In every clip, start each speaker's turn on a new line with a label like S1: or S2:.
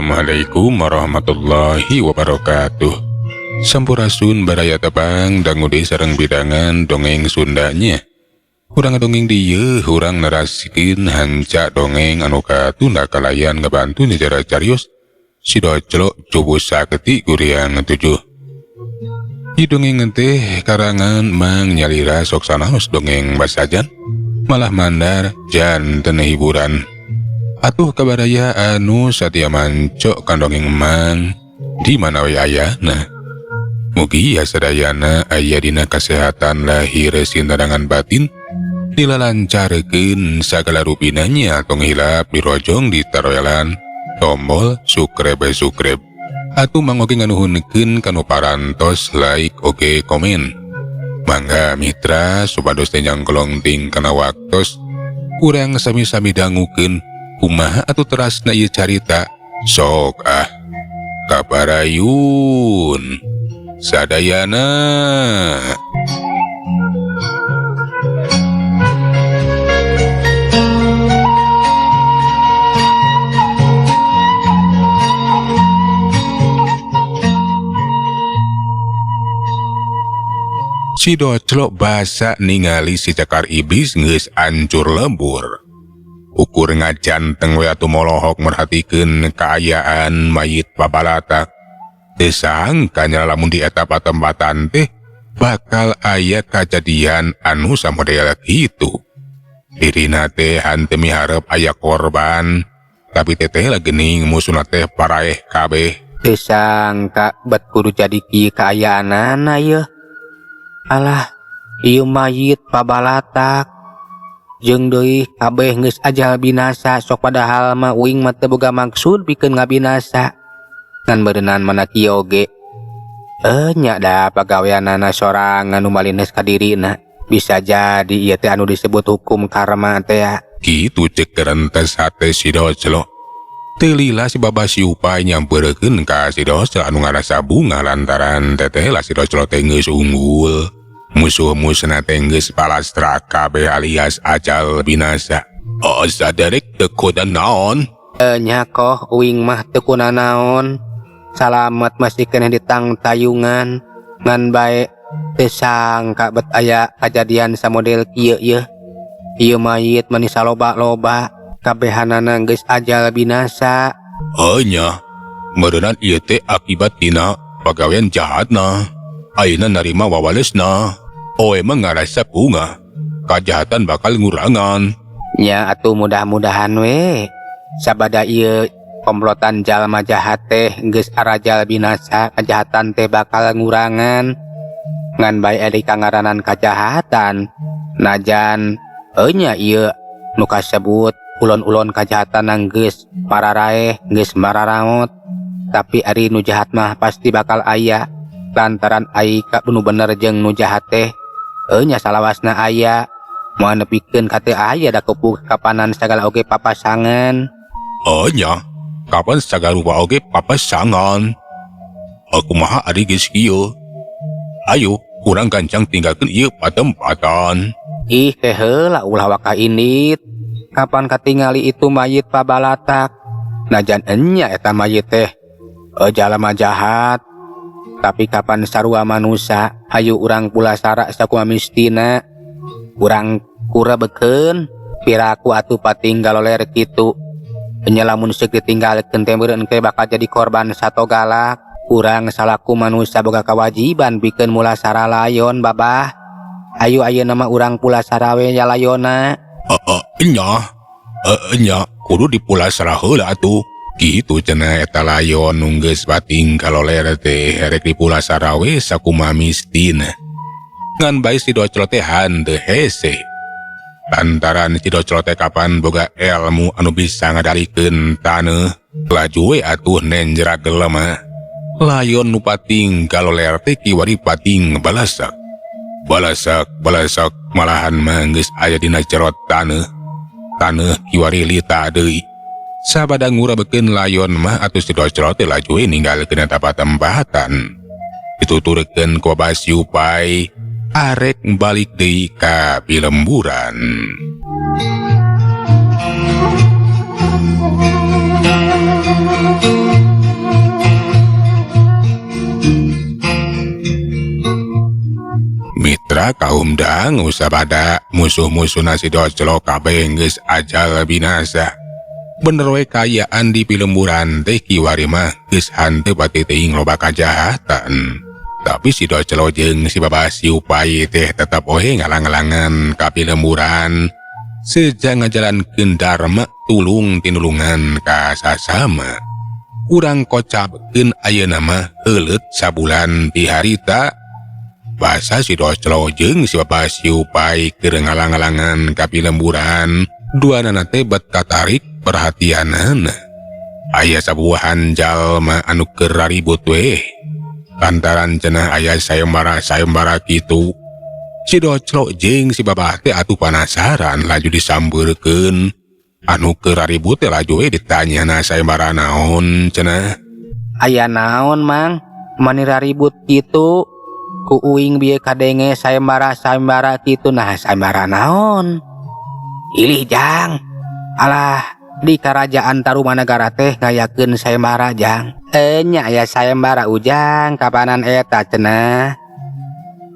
S1: Assalamualaikum warahmatullahi wabarakatuh. Sampurasun baraya tepang dangu deui sareng bidangan dongeng Sundanya. Urang dongeng dieu urang narasikeun hanca dongeng anu katunda kalayan ngabantu nyecara carios Si Doclok Cubu Sakti Guriang 7. Ieu dongeng teh karangan Mang Nyalira sok sanaos dongeng basajan malah mandar janten hiburan. Atuh kabaraya anu satia mancok kan dongeng Mang di mana we ayana. Mugi ya sadayana aya dina kasehatan lahir sindarangan batin dilalancarkeun sagala rupinanya tong hilap dirojong ditaroelan tombol subscribe subscribe. Atuh mang oge nganuhunkeun kanu parantos like oge komen. Mangga mitra supados teh nyangkolong ting kana waktos urang sami-sami dangukeun kumaha atuh terasna ieu carita sok ah kabarayun sadayana. Si Doclok basa ningali si cakar iblis geus ancur lembur. Ukur ngajanteng we atuh molohok merhatikeun kaayaan mayit babalatak. Teu sangka nya lamun di eta patempatan teh bakal aya kajadian anu samodel kitu. Dirina teh hanteu miharep aya korban, tapi teteh lah geuning musuhna teh paraeh kabeh.
S2: Teu sangka bet kudu jadi kieu kaayaanana yeuh. Alah, ieu mayit pabalatak. Jeung deui kabeh geus ajal binasa sok padahal mah uing mah teu boga maksud pikeun ngabinasa. Ngan beureunan mana kieu oge. Nya da pagaweanana sorangan nu malines ka dirina. Bisa jadi ieu teh anu disebut hukum karma teh ya.
S1: Kitu ceuk kerentes hate si Doclok. Teu lila si Baba Siupai nyampeurekeun ka si Doclok anu ngarasa bunga lantaran teteh lah si Doclok teh geus unggul. Musuh-musuhna teh geus palastra kabeh alias ajal binasa. Oh, saderek teu kuda naon?
S2: Nya koh uing mah teu kuna naon. Salamet masih keneh ditangtayungan. Ngan bae teu sangka bet aya kajadian samodel kieu yeuh. Ieu mayit mani saloba-loba kabehanana geus ajal binasa.
S1: Oh nya, meureunan ieu teh akibat tina pagawean jahatna. Ayeuna narima wawalesna. Oe mah ngarasa bunga. Kajahatan bakal ngurangan.
S2: Nya atuh mudah-mudahan we. Sabada ieu komplotan jalma jahat teh geus arajal binasa, kajahatan teh bakal ngurangan. Ngan bae ari kangaranan kajahatan. Najan nya ieu nu kasebut ulon-ulon kajahatan geus mararaeh, geus mararaot. Tapi ari nu jahat mah pasti bakal aya. Lantaran ai ka nu bener jeung nu jahat teh nya salawasna aya. Moal nepikeun ka teu aya da kupu kapanan sagala oge papasangan.
S1: Oh nya, kapan sagarupa oge papasangan. Kumaha ari geus kieu? Ayo, kurang gancang tinggalkeun ieu patempatan.
S2: Ih, teh heula ulah waka indit. Kapan katingali itu mayit pabalatak? Najan enya eta mayit teh jalma jahat. Tapi kapan sarua manusa, hayu urang pulasara sakumaha mistina. Urang kurebekeun, piraku atuh patinggal loler kitu. Enya lamun seuk ditinggalkeun teh meureun ke bakal jadi korban satogalak. Urang salaku manusa boga kewajiban pikeun mulasara layon babah. Ayo ayeuna mah urang pulasara we nya layonna.
S1: Nya. Nya kudu dipulasara heula atuh. Kitu cenah eta layon nu geus pating kaloler teh rek dipulasara we sakumaha mistina. Ngan bae si Doclok teh hanteu hese. Lantaran si Doclok teh kapan boga ilmu anu bisa ngadalikeun taneuh, laju we atuh nenjra gelemah. Layon nu pating kaloler teh kiwari pating balasak. Balasak balasak malahan mah geus aya dina cerot taneuh. Taneuh kiwari lita deui. Sabada ngurebekeun layon mah atuh si Doclok teh laju we ninggalkeun eta patempatan. Dituturkeun ku Baba Siupai arek balik deui ka pilemburan. Mitra kaum dangu sabada musuh-musuhna si Doclo kabeh geus ajal binasa. Bener we kaayaan di pilemburan teh kiwari mah geus hanteu pati teuing loba kajahatan. Tapi si Doclo jeung si Babah Siupai teh tetep oge ngalang-alangan ka pilemburan. Seja ngajalankeun dharma tulung tinulungan ka sasama. Urang kocapkeun ayeuna mah heuleut sabulan ti harita. Basa si Doclo jeung si Babah Siupai keur ngalang-alangan ka pilemburan, duanana teh bet katarik perhatianana. Aya sabuahan jalma anu keur raribut weh. Lantaran cenah aya sayembara-sayembara kitu. Si Doclo jeung si Babah teh atuh panasaran laju disambeurkeun. Anu keur raribut teh laju we ditanyana sayembara naon cenah.
S2: Aya naon Mang? Mani raribut kitu? Ku uing bieu kadenge sayembara-sayembara kitu, nah sayembara naon? Ilih Jang. Alah, di kerajaan Tarumanagara teh ngayakeun sayembara Jang. Nya aya sayembara ujang kapanan eta cenah.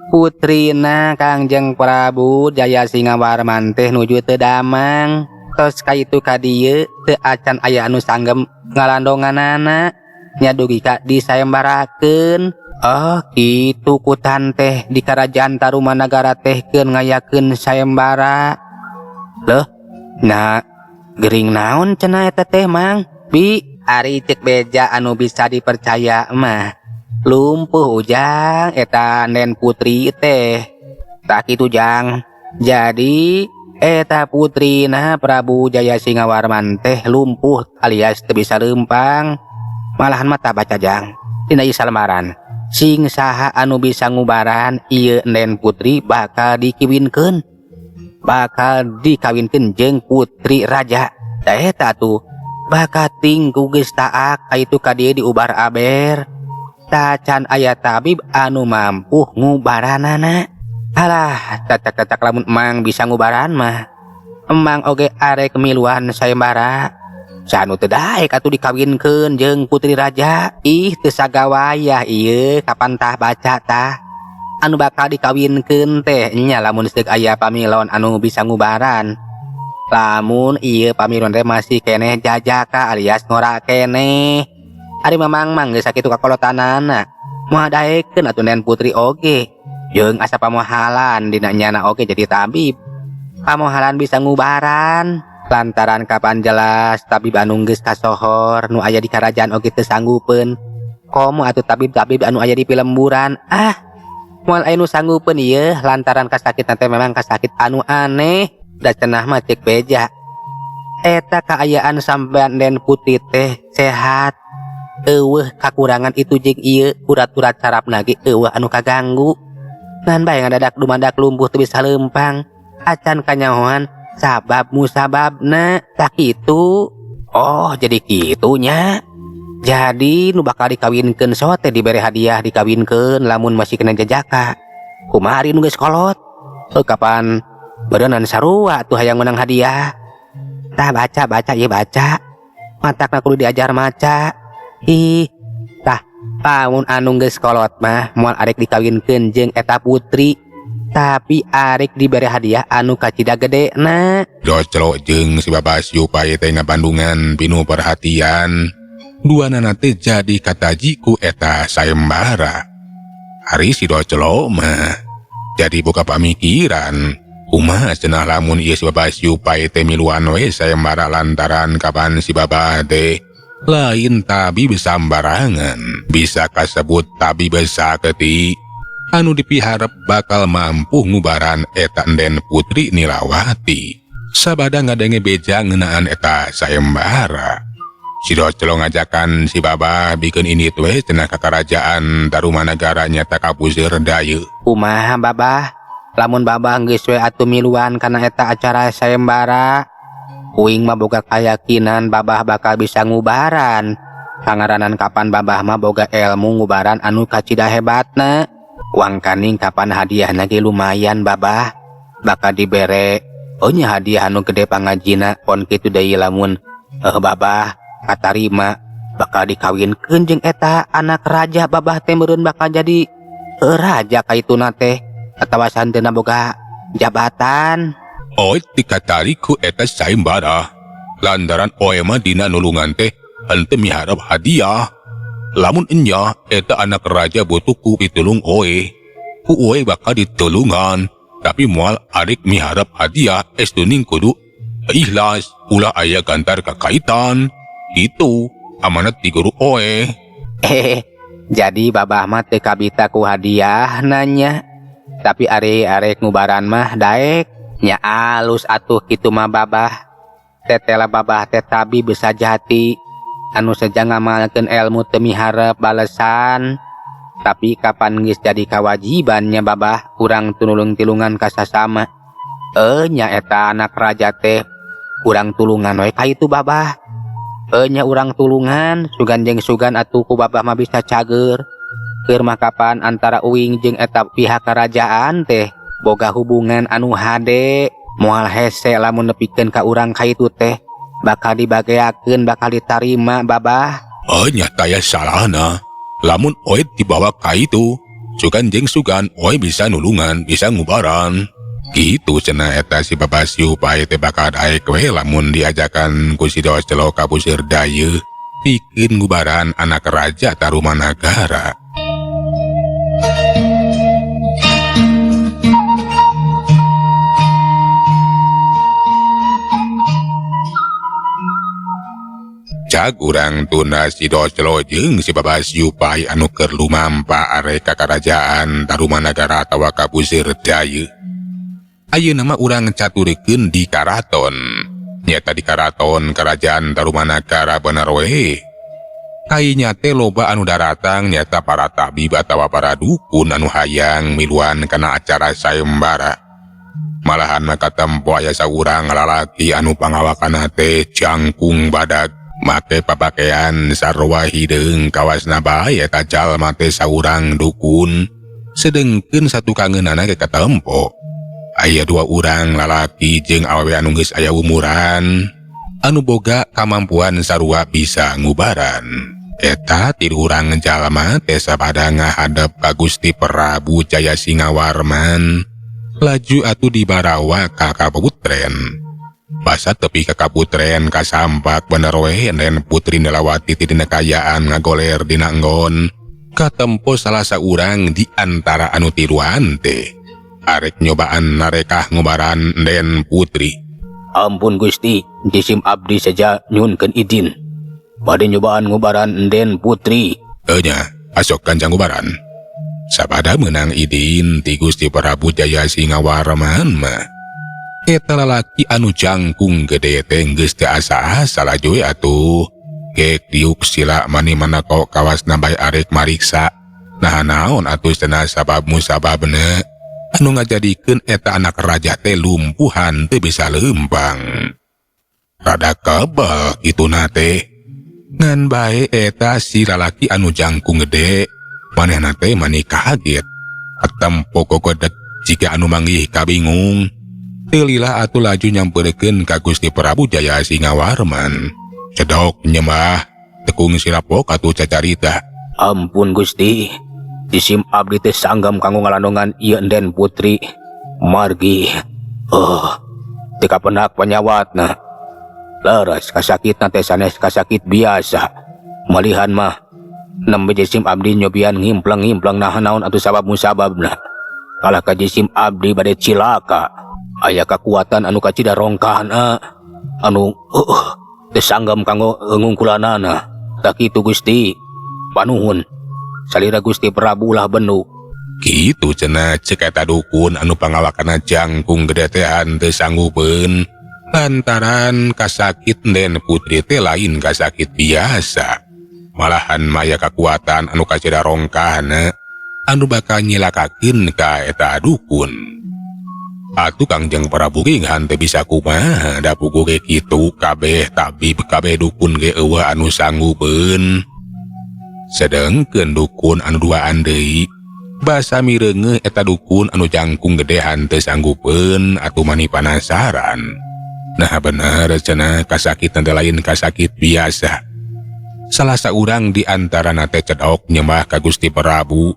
S2: Putrina Kangjeng Prabu Jaya Singawarman teh nuju teu damang. Tos kaitu ka dieu teu acan aya anu sanggem ngalandonganana. Nya dugi ka disayembarakeun. Oh kitu kutan teh di kerajaan Tarumanagara teh keun ngayakeun sayembara. Loh, nah gering naon cenah eta teh Mang? Bi, ari ceuk beja anu bisa dipercaya mah. Lumpuh ujang eta Nen Putri teh. Tak kitu Jang. Jadi eta putrina Prabu Jaya Singawarman teh lumpuh alias teu bisa leumpang. Malahan mah baca Jang. Dina ieu salamaran. Sing saha anu bisa ngubaran ieu Nen Putri bakal dikiwinkeun. Bakal dikawinkeun jeung putri raja. Da eta atuh bakating ku geus taak kaitu ka dieu diubar aber. Tacan aya tabib anu mampu ngubaranana. Alah, cacak-cacak lamun emang bisa ngubaran mah. Emang oge arek miluan sayembara. Sanu teu daek atuh dikawinkeun jeung putri raja. Ih, teu sagawayah ieu kapan tah baca tah. Anu bakal dikawinkeun teh nya lamun seuk aya pamilon anu bisa ngubaran. Lamun ieu pamilon teh masih keneh jajaka alias ngora keneh. Ari mamang mang geus sakitu kakolotanana. Moal daekeun atuh Nen Putri oge. Jeung asa pamohalan dina nyana oge jadi tabib. Pamohalan bisa ngubaran. Lantaran kapan jelas tabib anu geus kasohor nu aya di karajaan oge teu sanggupeun. Komo atuh tabib-tabib anu aya di pilemburan. Ah, moal aya nu sanggupeun ieu lantaran kasakitna teh memang kasakit anu aneh. Da cenah mah ceuk beja. Eta kaayaan sampean Nen Putri teh sehat. Eueuh kakurangan itu jeung ieu urat-urat sarafna ge eueuh anu kaganggu. Ngan bae ngadadak dumadak lumpuh teu bisa leumpang. Acan kanyahoan sabab musababna tak kitu. Oh, jadi kitunya. Jadi nu bakal dikawinkeun so teh dibere hadiah dikawinkeun lamun masih kena jajaka. Kumaha ari nu geus kolot? Heuh kapan beureunan sarua tuh hayang menang hadiah. Tah baca baca ieu baca. Matakna kudu diajar maca. Ih, tah pamun anu geus kolot mah moal arek dikawinkeun jeung eta putri. Tapi arek dibere hadiah anu kacida gedena.
S1: Doclo jeung si Babah Siupai teh ngabandungan pinu perhatian. Duanana teh jadi kataji ku eta sayembara. Ari si Doclo mah jadi boga pamikiran. Kumaha cenah lamun ieu si Babah Siupai teh miluan we sayembara lantaran kapan si Babah teh lain tabib sambarangan. Bisa kasebut tabib saketi anu dipiharep bakal mampu ngubaran eta Enden Putri Nilawati. Sabada ngadenge beja ngeunaan eta sayembara. Si Doclo ngajakan si Babah bikeun ini we cenah ka karajaan Tarumanagara nyata kapuseur dayeuk.
S2: Kumaha Babah? Lamun Babah geus we atuh miluan kana eta acara sayembara. Uing mah boga kayakinan Babah bakal bisa ngubaran. Pangaranan kapan Babah mah boga ilmu ngubaran anu kacida hebatna. Wang kaning kapan hadiahna ge lumayan Babah. Bakal dibere oh nya hadiah anu gede pangajina pon kitu deui lamun Babah katarima bakal dikawinkeun jeung eta anak raja. Babah teh meureun bakal jadi raja kaituna teh. Atawa sahenteuna boga jabatan.
S1: Oe dikatali ku eta sayembara. Lantaran oe mah dina nulungan teh henteu miharep hadiah. Lamun enya eta anak raja butuh ku pitulung oe. Ku oe bakal ditulungan, tapi moal arek miharep hadiah estuning kudu ikhlas ulah aya gantar kakaitan. Itu amanat ti guru oe.
S2: Jadi babah mah teu kabita ku hadiah nanya. Tapi ari arek ngubaran mah daek. Nya alus atuh kitu mah babah. Tetela babah teh tabib sajati anu seja ngamalkeun ilmu teu miharep balesan. Tapi kapan geus jadi kawajibannya babah urang tunulung tilungan ka sasama. Nya eta anak raja teh urang tulungan we ka itu babah. Nya urang tulungan sugan jeung sugan atuh ku babah mah bisa cager. Keur mah kapan antara uing jeung eta pihak kerajaan teh boga hubungan anu hade. Moal hese lamun nepikeun ka urang ka itu teh bakal dibageakeun bakal ditarima babah.
S1: Nya taya salahna. Lamun oe dibawa ka itu sugan jeung sugan oe bisa nulungan bisa ngubaran. Gitu cenah eta si Babah Siupai teh bakal daek we lamun diajakan ku si Docelo ka Buseur Dayeuh pikeun ngubaran anak raja Tarumanagara. Cag urang tuna si Docelo jeung si Babah Siupai anu keur lumampa arek ka karajaan Tarumanagara atawa ka Buseur Dayeuh. Ayeuna mah urang caturikeun di karaton. Nyata di karaton kerajaan Tarumanagara bener we. Kainya teh loba anu daratang nyata para tabib atawa para dukun anu hayang miluan kana acara sayembara. Malahan mah katempo aya saurang lalaki anu pangawakanna teh jangkung badag. Make papakaian sarua hideung kawasna bae eta jalma teh saurang dukun. Sedengkeun satukangeunana ge katempo. Aya dua urang lalaki jeung awewe anu geus aya umuran anu boga kamampuan sarua bisa ngubaran. Eta tilu urang jalma teh sabada ngahadep ka Gusti Prabu Jayasingawarman. Laju atuh dibarawa ka kaputren. Basa tepi ka kaputren kasampak bener we nen Putri Nelawati ti dina kayaan ngagoler dina enggon. Katempo salah saurang di antara anu tiluan teh arek nyobaan narekah ngubaran Den Putri.
S2: Ampun Gusti, jisim abdi saja nyunkeun idin. Bade nyobaan ngubaran Den Putri.
S1: Enya, asok kanjang ngubaran. Sabada menang idin ti Gusti Prabu Jayasingawarman mah. Eta lalaki anu jangkung gede teh geus teu asa-asa laju we atuh. Gek diuk sila mani mana kok kawasna bae arek mariksa. Nah naon atuh cenah sabab musababna. Anu ngajadikeun eta anak raja teh lumpuhan teu bisa leumpang. Rada kebel kituna teh. Ngan bae eta si lalaki anu jangkung gede, manehna teh mani kaget. Katempo gogodeg jika anu manggih kabingung. Teu lila atuh laju nyamperkeun ka Gusti Prabu Jayasingawarman. Cedok nyembah, tekung silapok atuh cacarita.
S2: Ampun Gusti, jisim abdi teh sanggam kanggo ngalandongan ieu Enden Putri. Margi, teu kapenak panyawatna. Leres kasakitna teh sanes kasakit biasa. Malihan mah nembe jisim abdi nyobian ngimpleng-ngimpleng nah naon atuh sabab musababna. Kalah ka jisim abdi bade cilaka. Aya kakuatan anu kacida rongkahna anu teu sanggam kanggo ngungkulanana. Tak kitu Gusti. Panuhun. Salira Gusti Prabu ulah benu.
S1: Kitu cenah cek eta dukun anu pangawakanna jangkung gede teh henteu sanggupeun. Lantaran kasakit Den Putri teh lain kasakit biasa. Malahan maya kakuatan anu kacida rongkahna anu bakal nyilakakeun ka eta dukun. Atuh Kangjeng Prabu ge henteu bisa kumaha da puguh ge kitu kabeh tabib kabeh dukun ge eueuh anu sanggupeun. Sedengkeun dukun anu duaan deui basa mireungeuh eta dukun anu jangkung gede henteu sanggupeun atuh mani panasaran. Nah bener cenah kasakitan teh lain kasakit biasa. Salah saurang di antarana teh cedok nyembah ka Gusti Prabu.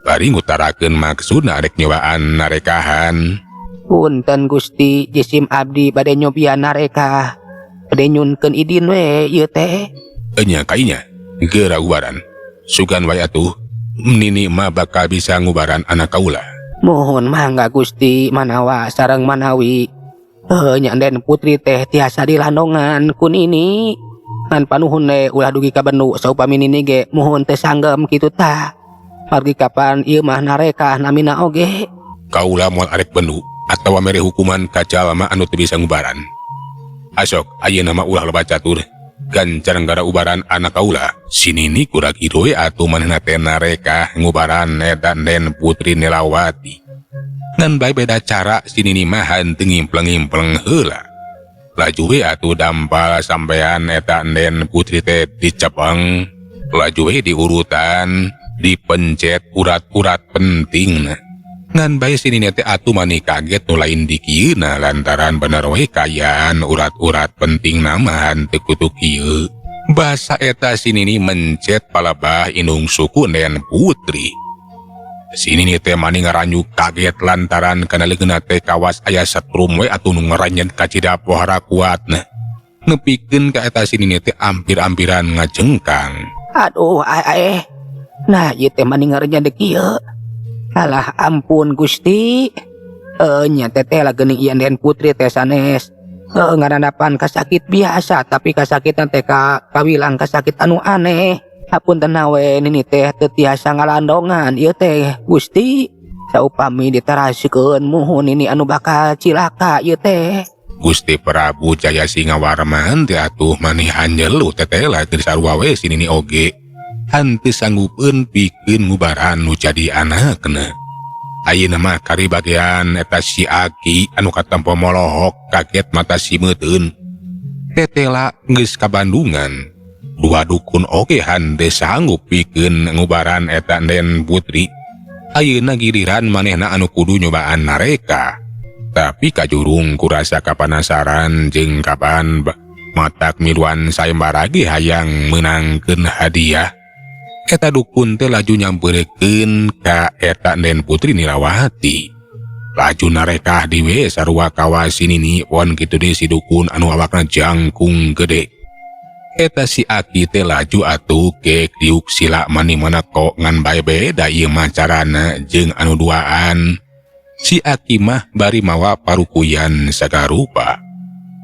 S1: Bari ngutarakeun maksudna arek nyobaan narekahan.
S2: Punten Gusti, jisim abdi bade nyobian narekah. Bade nyunkeun idin we ieu teh.
S1: Enya kainya, geura ubaran. Sugan wae atuh, Nini mah bakal bisa ngubaran anak kaula.
S2: Mohon mangga Gusti manawa sareng manawi. Heuh nya Den Putri teh tiasa dilandongan ku Nini. Ngan panuhun we ulah dugi ka bendu saupami Nini ge muhun teu sanggem kitu tah. Margi kapan ieu mah narekah namina oge.
S1: Kaula moal arek bendu atawa mere hukuman ka jalma anu teu bisa ngubaran. Asok ayeuna mah ulah loba catur. Gancar gara ubaran anak kaula. Si Nini kurang ieu we atuh manehna teh narekah ngubaran eta Den Putri Nilawati. Ngan bae beda cara si Nini mah henteu ngimpleng-ngimpleng heula. Laju we atuh dampal sampean eta Den Putri teh dicepeng. Laju we diurutan, dipencet urat-urat penting. Ngan bae si Nini teh atuh mani kaget nu lain dikieuna lantaran bener we kayaan urat-urat penting mah henteu kutu kieu. Basa eta si Nini mencet palebah indung suku Den Putri. Si Nini teh mani ngaranjuk kaget lantaran kana leungeunna teh kawas aya setrum we atuh nu ngaranyen kacida pohara kuatna. Nepikeun ka eta si Nini teh ampir-ampiran ngajengkang.
S2: Aduh ae. Nah ieu teh mani ngaranyen deui kieu. Alah ampun Gusti. Nya teteh lah geuning ieu Den Putri teh sanes. Ngarandapan kasakit biasa tapi kasakitan teh kawilang kasakit anu aneh. Hapunten we Nini teh teu tiasa ngalandongan ieu teh Gusti. Saupami diterasikeun muhun Nini anu bakal cilaka ieu teh.
S1: Gusti Prabu Jayasingawarman teh atuh manih anjelu teteh lah teu sarua we si Nini oge. Henteu sanggupeun pikeun ngubaran nu jadi anakna. Ayeuna mah kari bagian eta si Aki anu katempo molohok kaget mata simeuteun. Tetela geus ka Bandungan. Dua dukun oge henteu sanggup pikeun ngubaran eta Den Putri. Ayeuna giliran manehna anu kudu nyobaan nareka. Tapi kajurung kurasa kapanasaran jeung kapan matak miluan sayembara ge hayang meunangkeun hadiah. Eta dukun teh laju nyampeurkeun ka eta Den Putri Nilawati. Laju narekah diwe sarua kawas si Nini pon kitu deui si dukun anu awakna jangkung gede. Eta si Aki teh laju atuh kek diuk sila mani mana kok ngan bae beda ieu mah carana jeung anu duaan. Si Aki mah bari mawa parukuyan sagarupa.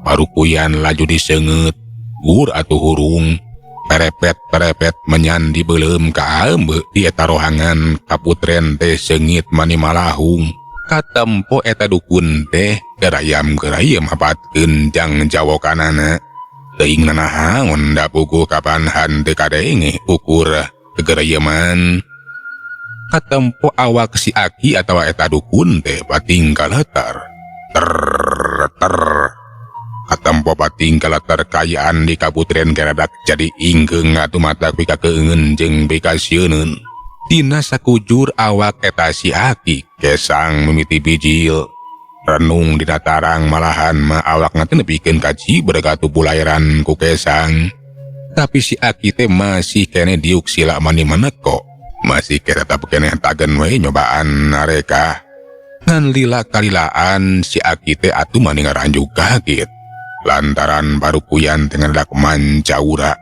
S1: Parukuyan laju diseungeut, gur atuh hurung. Perepet-perepet menyan dibeuleum ka ambe di eta rohangan kaputren teh seungit mani malahung. Katempo eta dukun teh gerayam-gerayam hapatkeun jang jawokanana. Teuing nanahaon da puguh kapan henteu kadenge ukur gerayeman. Katempo awak si Aki atawa eta dukun teh pating kaletar. Ter ter. Katempo pating kaletar kayaan di kaputren geradak jadi ingkeung atuh mata pika keungeun jeung pikasieun. Dina sakujur awak eta si Aki kesang mimiti bijil. Renung dina tarang malahan mah awakna teh nepikeun ka cibreg atuh bulairan ku kesang. Tapi si Aki teh masih keneh diuk sila mani maneko. Masih kere tetap keneh tagen we nyobaan nareka. Ngan lila kalilaan si Aki teh atuh mani ngaranjuk kaget. Lantaran parukuyan teh ngadak mancaura.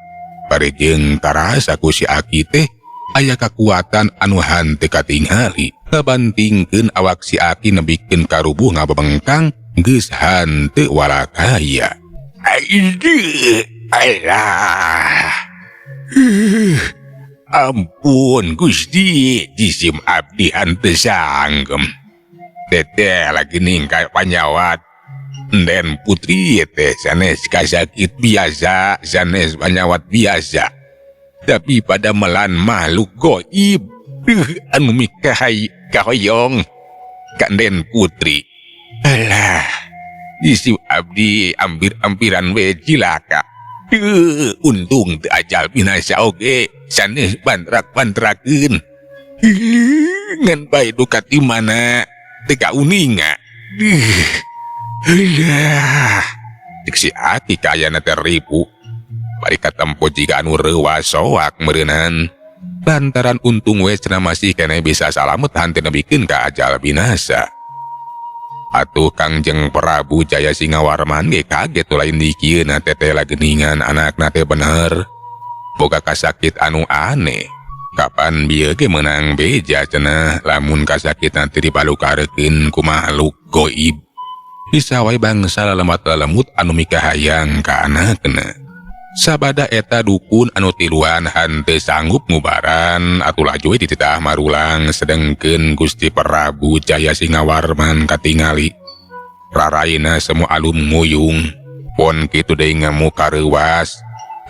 S1: Bari jeung tarasa ku si Aki teh aya kakuatan anu henteu katingali. Kabantingkeun awak si Aki nebikeun karubuh ngabebengkang geus henteu walakaya. Aduh, alah. Ampun Gusti, jisim abdi henteu sanggem. Teteh lagi ningkai panyawat. Den Putri teh sanes kasakit biasa, sanes panyawat biasa. Tapi pada melan makhluk goib, anu mikahai kahoyong ka Den Putri. Alah, jisim abdi ampir-ampiran we cilaka. Untung teu ajal binasa oge, sanes bantrak-bantrakeun. Ngan bae duka ti mana teu kauninga. Alah, cek si Aki kaayana teh ripu. Bari katempo jiga anu reuwas soak meureunnan. Lantaran untung we cenah masih keneh bisa salamet henteu nepikeun ka ajal binasa. Atuh Kangjeng Prabu Jaya Singawarman ge kaget lain dikieuna tetela geuningan anakna teh bener. Boga kasakit anu aneh. Kapan bieu ge meunang beja cenah lamun kasakitna teh dipalukarkeun ku makhluk goib. Bisa wae bangsa lalemat-lalemut anu mikahayang ka anakna. Sabada eta dukun anu tiluan henteu sanggup ngubaran atuh laju we dititah marulang sedengkeun Gusti Prabu Jaya Singawarman katingali. Raraina semua alum nguyung. Pon kitu deui ngamuk kareuwas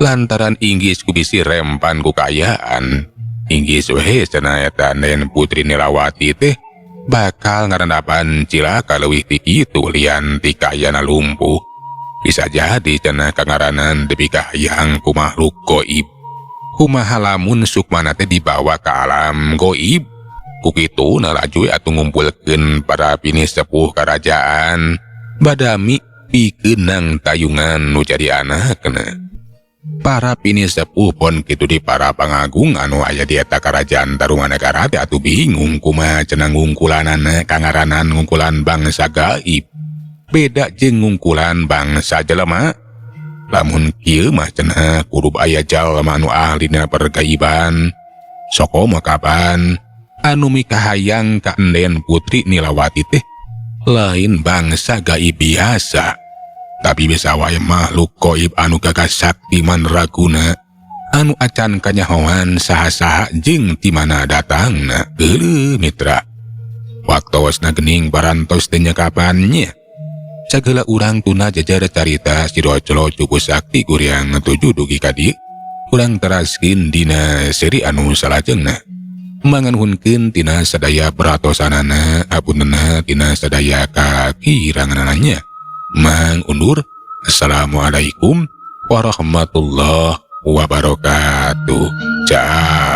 S1: lantaran inggis ku bisi rempan ku kaayaan. Inggis we cenah eta Nen Putri Nilawati teh bakal ngarandapan cilaka leuwih ti kitu lian ti kaayana lumpuh. Bisa jadi cenah kangaranan dipikahayang ku makhluk goib. Kumaha lamun sukmana teh dibawa ka alam goib? Ku kitu na laju atuh ngumpulkeun para pinisepuh karajaan badami pikeun nang tayungan nu jadi anakna. Para pinisepuh pon kitu di para pangagung anu aya di eta karajaan Tarumanagara teh atuh bingung kumaha cenah ngungkulanana kangaranan ngungkulan bangsa gaib. Beda jeung ngungkulan bangsa jelema. Lamun kieu mah cenah kudu aya jalma anu ahli dina pergaiban. Soko mah kapan anu mikahayang ka Enden Putri Nilawati teh lain bangsa gaib biasa, tapi bisa wae makhluk goib anu gagah sakti mandraguna anu acan kanyahoan saha-saha jeung ti mana datangna. Geuleuh mitra, waktosna geuning parantos teh nyekapannya. Sagala urang tuna jajar carita si Roclo Cupu Sakti Kuryang 7 dugi ka dieu. Urang teraskeun dina seri anu salajengna. Manganuhunkeun tina sadaya peratosanana, apuntenna tina sadaya kakiranganananya. Mang undur. Assalamualaikum warahmatullahi wabarakatuh. Ciao.